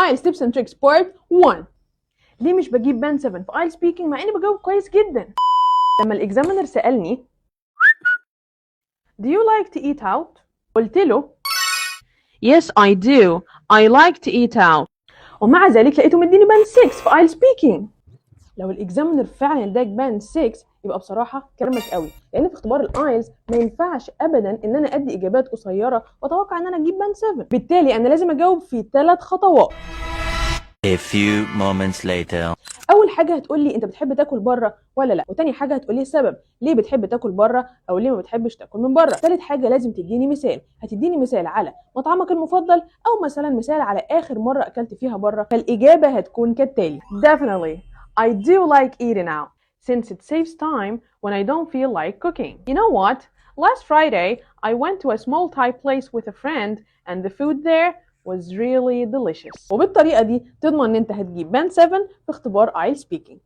IELTS tips and tricks part 1. ليه مش بجيب band 7 في IELTS speaking مع اني بجاوب كويس جدا؟ لما ال examiner سألني "Do you like to eat out?" قلت له "Yes, I do. I like to eat out." ومع ذلك لقيته مديني band 6 في IELTS speaking. لو ال examiner فعلا اداك band 6 يبقى بصراحة كرمك قوي، لان في اختبار ال IELTS ما ينفعش ابدا ان انا ادي اجابات قصيرة واتوقع ان انا اجيب band 7. بالتالي انا لازم اجاوب في ثلاث خطوات. A few moments later. اول حاجة هتقول لي انت بتحب تاكل بره ولا لا، وتاني حاجة هتقول لي السبب ليه بتحب تاكل بره او ليه ما بتحبش تاكل من بره. تالت حاجة لازم تديني مثال، هتديني مثال على مطعمك المفضل او مثلا مثال على اخر مرة اكلت فيها بره. فالاجابه هتكون كالتالي: Definitely, I do like eating out since it saves time when I don't feel like cooking. You know what? Last Friday I went to a small Thai place with a friend and the food there was really delicious. وبالطريقة دي تضمن ان انت هتجيب band 7 في اختبار IELTS speaking.